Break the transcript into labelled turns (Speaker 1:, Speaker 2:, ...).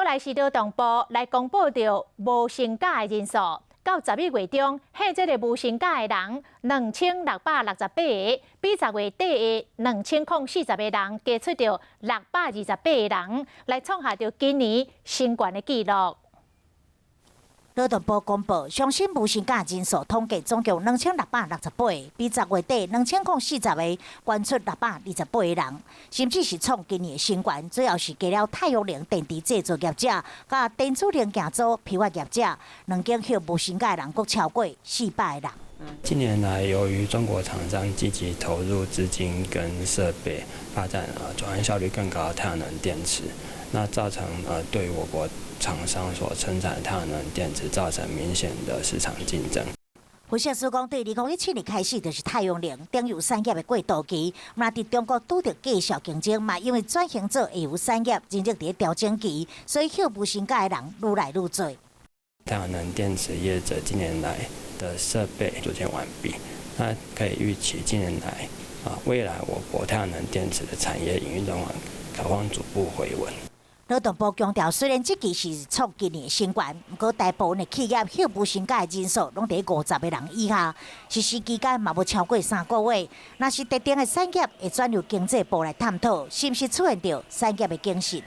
Speaker 1: 來是勞動部來公布著無薪假的人數，到11月中，請這个無薪假的人2668個，比10月底的2040個人加出著628個人，來創下著今年新懸的紀錄。
Speaker 2: 勞動部公布上新無薪假人數統計總共2668個，比10月底2040個懸出628個人，甚至是創今年的新懸。主要是加了太陽能電池製造業者、佮電子零件組批發業者，兩間歇無薪假的人閣超過400個人。
Speaker 3: 近年來，由於中國廠商積極投入資金跟設備，發展轉換效率更高的太陽能電池，那造成對我國廠商所生產太陽能電池造成明顯的市場競爭。
Speaker 2: 分析師講，對2017年開始就是太陽能頂油產業的過渡期，毋但佇中國拄著價數競爭，嘛因為轉型做下游產業，真正佇調整期，所以歇無薪假的人愈來愈濟。
Speaker 3: 太陽能電池業者近年來的設備組建完畢，那可以預期近年來未來我國太陽能電池的產業營運狀況可望逐步回穩。
Speaker 2: 勞動部強調，雖然這期是創今年的新懸，毋過大部分的企業歇無薪假的人數攏佇50個人以下，實施期間嘛無超過3個月。若是特定的產業會轉由經濟部來探討，是毋是出現著產業的景氣。